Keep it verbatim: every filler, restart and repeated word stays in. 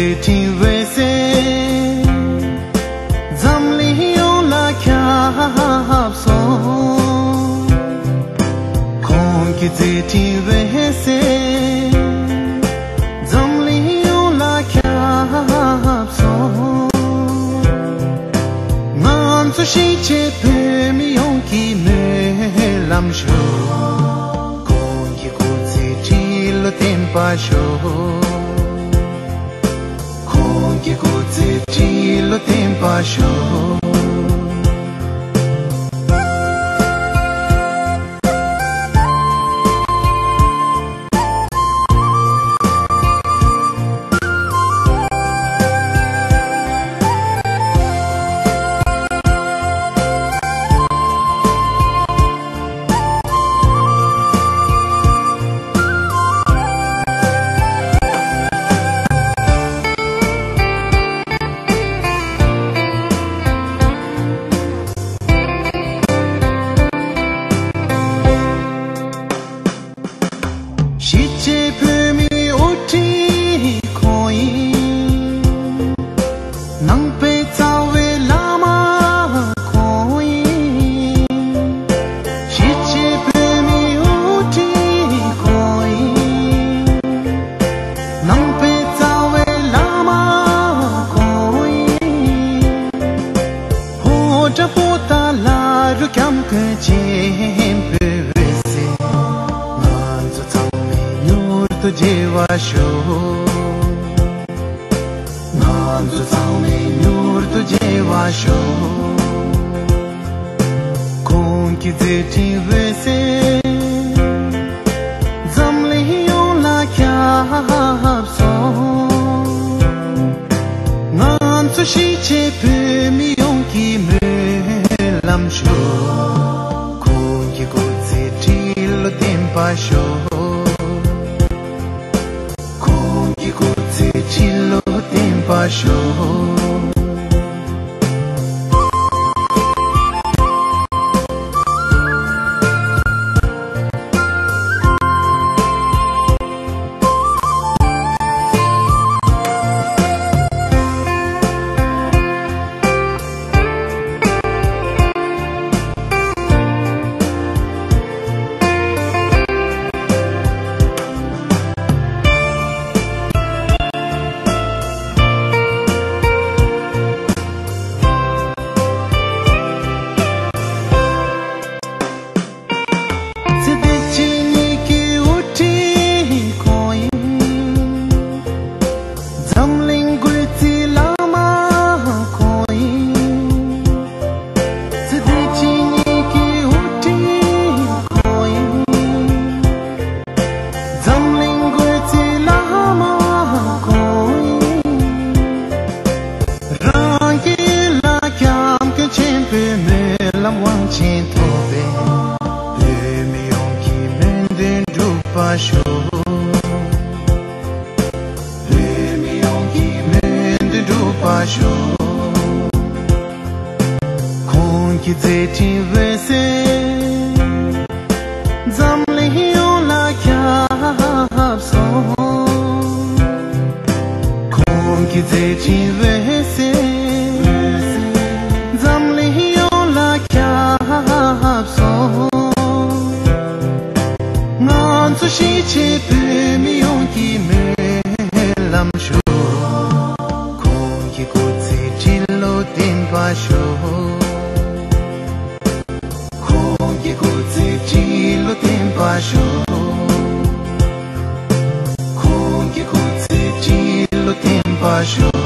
མཛད་འཕྲིན་འོད་ཟེར་འཛམ་གླིང་ཡོངས་ལ་ཁྱབ་སོང་། ཁོང་གི་མཛད་འཕྲིན་འོད་ཟེར་འཛམ་གླིང་ཡོངས་ལ་ཁྱབ་སོང་། ང་ཚོ་གཞིས་བྱེས་བོད་མི་ཡོངས་ཀྱི་སྨོན་ལམ་ཞུ། ཁོང་གི་སྐུ་ཚེ་ཁྲི་ལོ་བརྟན་པར་ཤོག། ཁོང་གི་སྐུ་ཚེ་ཁྲི་ལོ་བརྟན་པར་ཤོག། གཞིས་བྱེས་བོད་མིའི་དབུ་ཁྲིད་ཁོང་ཡིན། ནང་པའི་རྩ་བའི་བླ་མ་ཁོང་ཡིན། གཞིས་བྱེས་བོད་མིའི་དབུ་ཁྲིད་ཁོང་ཡིན། ནང་པའི་རྩ་བའི་བླ་མ་ཁོང་ཡིན། ཕོ་བྲང་པོ་ཏཱ་ལ་རུ་སྐྱབས་མགོན་ཆེན་པོའི་འོད་ཟེར་ང་ཚོ་ཚང་མས་མྱུར་དུ་མཇལ་བར་ཤོག། ང་ཚོ་ཚང་མས་མྱུར་དུ་མཇལ་བར་ཤོག། ཁོང་གི་མཛད་འཕྲིན་འོད་ཟེར་འཛམ་གླིང་ཡོངས་ལ་ཁྱབ་སོང་། ང་ཚོ་གཞིས་བྱེས་བོད་མི་ཡོངས་ཀྱི་སྨོན་ལམ་ཞུ། ཁོང་གི་སྐུ་ཚེ་ཁྲི་ལོ་བརྟན་པར་ཤོག། ཁོང་གི་སྐུ་ཚེ་ཁྲི་ལོ་བརྟན་པར་ཤོག། ཚེ་འདི་ཕྱི་གཉིས་ཀྱི་དབུ་ཁྲིད་ཁོང་ཡིན། འཛམ་གླིང་འགོ་ཁྲིད་བླ་མ་ཁོང་ཡིན། ཚེ་འདི་ཕྱི་གཉིས་ཀྱི་དབུ་ཁྲིད་ཁོང་ཡིན། འཛམ་གླིང་འགོ་ཁྲིད་བླ་མ་ཁོང་ཡིན། རང་གི་ལ་སྐྱབས་མགོན་ཆེན་པོའི་སྨོན་ལམ་དབང་ཆེན་ཐོབ་པའི་བོད་མི་ཡོངས་ཀྱི་སྨོན་འདུན་འགྲུབ་པར་ཤོག། བོད་མི་ཡོངས་ཀྱི་སྨོན་འདུན་འགྲུབ་པར་ཤོག། ཁོང་གི་མཛད་འཕྲིན་འོད་ཟེར་འཛམ་གླིང་ཡོངས་ལ་ཁྱབ་སོང་། ཁོང་གི་མཛད་འཕྲིན་འོད་ཟེར་འཛམ་གླིང་ཡོངས་ལ་ཁྱབ་སོང་། ང་ཚོ་གཞིས་བྱེས་བོད་མི་ཡོངས་ཀྱི་སྨོན་ལམ་ཞུ། ཁོང་གི་སྐུ་ཚེ་ཁྲི་ལོ་བརྟན་པར་ཤོག། ཁོང་གི་སྐུ་ཚེ་ཁྲི་ལོ་བརྟན་པར་ཤོག། ཁོང་གི་སྐུ་ཚེ་ཁྲི་ལོ་བརྟན་པར་ཤོག།